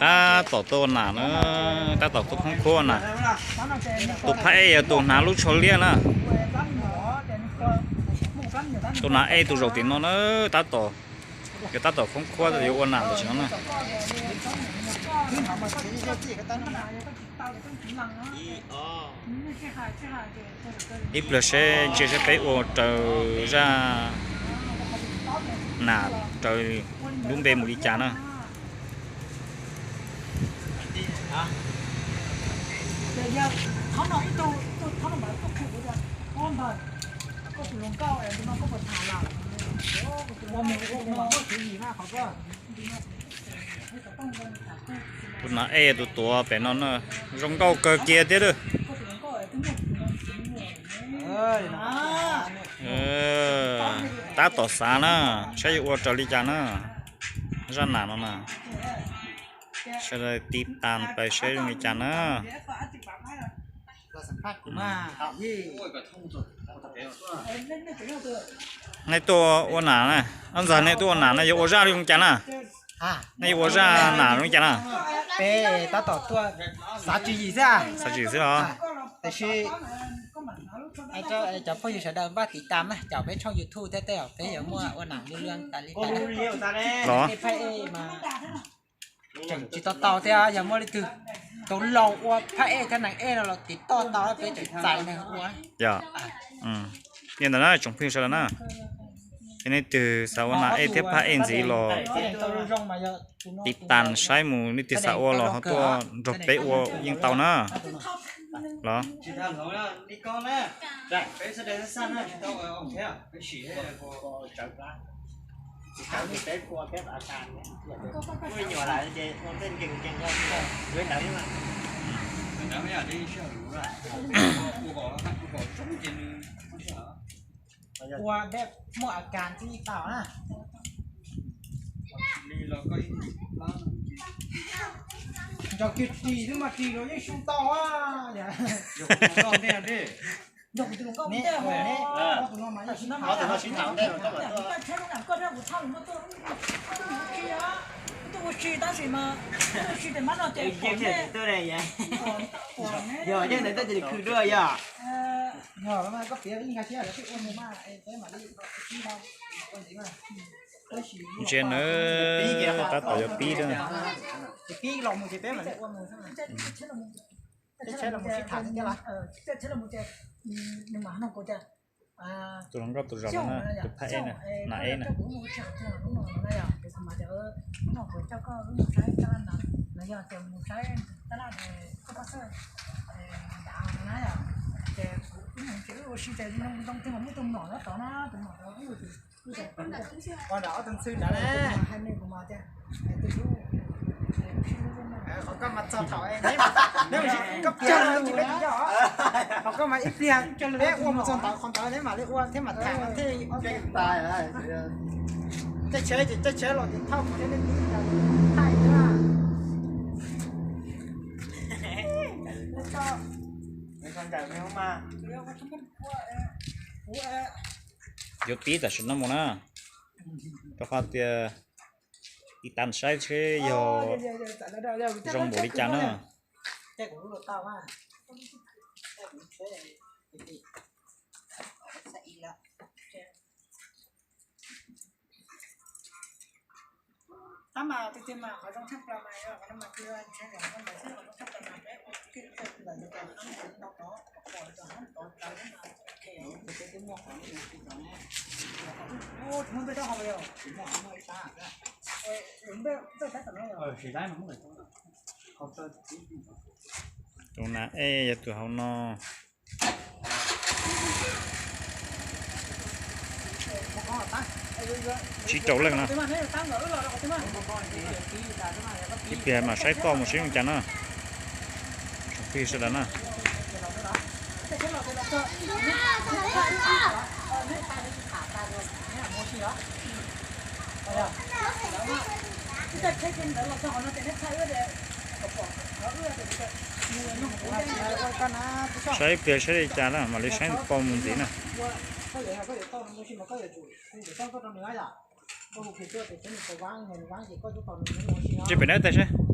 Tab tom tuaj ua nam na, tab tom tuaj khoob khuab ua nam. Tus phab ej yog tus hnav lub tsho liab na. Tus hnav ej tus zaum tim no na, tab tom, yog tab tom khoob khuab yuav ua nam tam sim no na. Ib pliag seb ntsia seb peb ua raws zaj nam raws lub npe mus li cas na. Tus hnav ej tus tuav pem no na, zoo nkauj kawg kiag thiab lawm. Tab tom xav na, saib yuav ua raws li cas na. Zaj nam no na, sawv daws tiv tas pais saib zoo li cas na. Nej tuaj ua nam na, ntxawg nej tuaj ua nam na yuav ua zaj zoo li cas na? Nej yuav ua zaj nam zoo li cas na? Peb tab tom tuaj xav tswv yim xwb. Xav tswv yim xwb los? Tiam sis cov phooj ywg sawv daws npaj tiv tas na, caum peb tshooj YouTube thiab tej zaum peb yuav muaj ua nam lu luag tas li tas. Los? Tseem tsis tau tau thiab, yog muaj leej twg tau laus ua phab ej thiab nees ej no los tiv toj tau peb tseem txais neeg ua. Yog li ntawd na tsoom phooj ywg sawv daws na, yog leej twg xav ua nam ej thiab phab ej ntxiv los tiv tas saib mus, leej twg xav ua los ho tuaj nrog peb ua yeej tau na. Los? Ua muaj a kas tib tau na. Nco kiag ris xwb mas ris los yeej su tau a. Nco kuv tus hluas nkauj ntej, tus no mas yeej sib tham ntej. Ua si tab sis mas ua si tes mab no ces yog yeej ntawd tej cia li khwv dua yog. Yog mas koj piav ib nkag siab lawv twb ua mus mas peb mam li ua ntxiv mas. Ntsia nawb, tab tom yuav pib na. Ces pib los mus ces peb mam li ua mus. Peb tsheb los mus sib tham thiab los? Tus hluas nkauj tus zaum no na, tus phab ej na, nam ej na. Qhov nram ob tug ntxhw nrad ne. Qhov koj mas txog thaum, koj piav tsis peb tsis nco. Qhov koj mas ib pliag peb ua mus txog ntawd qhov ntawd neb mam li ua thiab mam tham thiaj. Caij tsheb ces caij tsheb los ces thauj kuv thiab nej tib thaij thiab na. Yuav pib tam sim no mus na, rau qhov tias tiv tas saib seb yog zoo npaum li cas na. Tus nas ej yog tus hauv no. Tsib rau leej na. Ib pliag mam saib toj mus seb zoo cas na. Tsoom phooj ywg sawv daws na. Saib ib pliag saib li cas na mam li saib toj mus ntxiv na. Ntsia pem nab tag seb.